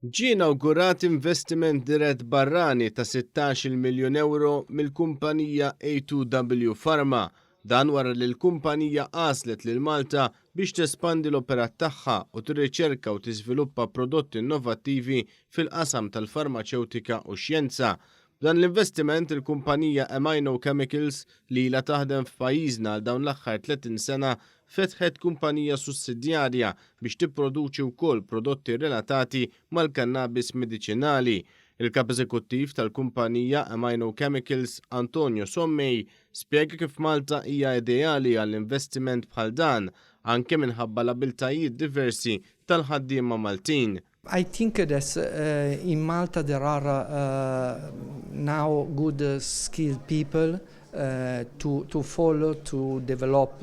Ġie inawgurat investiment dirett barrani ta' 16-il miljun ewro mill-kumpanija A2W Pharma. Dan wara li l-kumpanija għażlet lil Malta biex tespandi l-operat tagħha u tirriċerka u tiżviluppa prodotti innovattivi fil-qasam tal-farmaċewtika u x-xjenza. B'dan l-investiment, il-kumpanija Amino Chemicals, li ilha taħdem f'pajjiżna għal dawn l-aħħar 30 sena, fetħet kumpanija sussidjarja biex tipproduċi wkoll prodotti relatati mal-kannabis mediċinali. Il-Kap Eżekuttiv tal-kumpanija Amino Chemicals, Antonio Sommei, spjega kif Malta hija ideali għal investiment bħal dan, anke minħabba l-abiltajiet diversi tal-ħaddiema Maltin. I think that in Malta there are now good skilled people to, to follow, to develop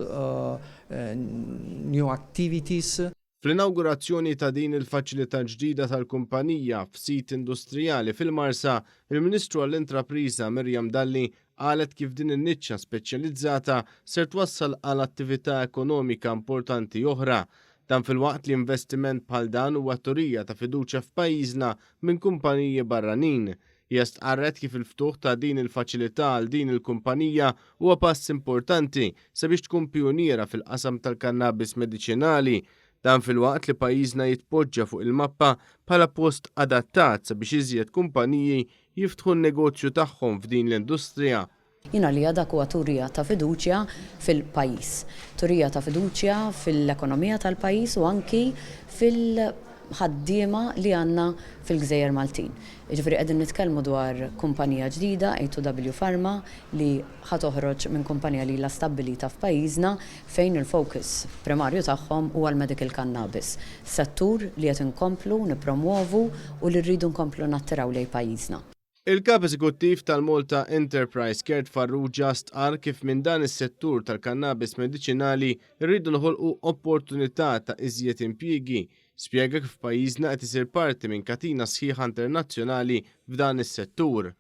new activities. Fl-inawgurazzjoni ta' din il-faċilità ġdida tal-kumpanija f'sit industrijali fil-Marsa, il-Ministru għall-Intrapriża Miriam Dalli qalet kif din in-niċċa speċjalizzata ser twassal għal attività ekonomika importanti oħra. Dan filwaqt li investiment bħal dan huwa turija ta' fiduċja f'pajjiżna minn kumpaniji barranin. Hija stqarret kif il-ftuħ ta' din il-faċilità għal din il-kumpanija huwa pass importanti sabiex tkun pijuniera fil-qasam tal-kannabis mediċinali. Dan filwaqt li pajjiżna jitpoġġa fuq il-mappa bħala post adattat sabiex iżjed kumpaniji jiftħu n-negozju tagħhom f'din l-industrija. Jien għalija dak huwa turija ta' fiduċja fil-pajjiż. Turija ta' fiduċja fil-ekonomija tal-pajjiż u anki fil-ħaddiema li għandna fil-gżejjer Maltin. Jiġifieri qegħdin nitkellmu dwar kumpanija ġdida, A2W Pharma, li ħa toħroġ minn kumpanija li ilha stabbilita f'pajjiżna fejn il-focus primarju tagħhom huwa l-medical cannabis. Settur li qed inkomplu nippromwovu u li rridu nkomplu nattiraw lejn pajjiżna. Il-Kap Eżekuttiv tal-Malta Enterprise Kurt Farrugia stqarr kif minn dan is-settur tal-kannabis mediċinali rridu noħolqu opportunità ta' iżjed impjiegi. Spjega kif pajjiżna qed isir parti minn katina sħiħa internazzjonali f'dan is-settur.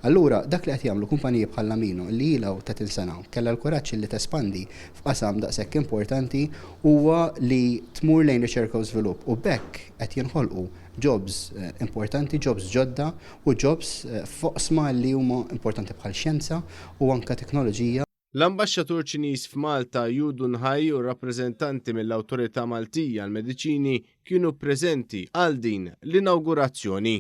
Allura, dak li qed jagħmlu kumpaniji bħal Lamino li ilha 30 sena kellha l-kuraġġ li tespandi f'qasam daqshekk importanti huwa li tmur lejn riċerka u żvilupp u b'hekk qed jinħolqu jobs importanti, jobs ġodda u jobs f'oqsma li huma importanti bħal xjenza u anke teknoloġija. L-Ambaxxatur Ċiniż f'Malta Yu Dunhai u rappreżentanti mill-Awtorità Maltija għall-Mediċini kienu preżenti għal din l-inawgurazzjoni.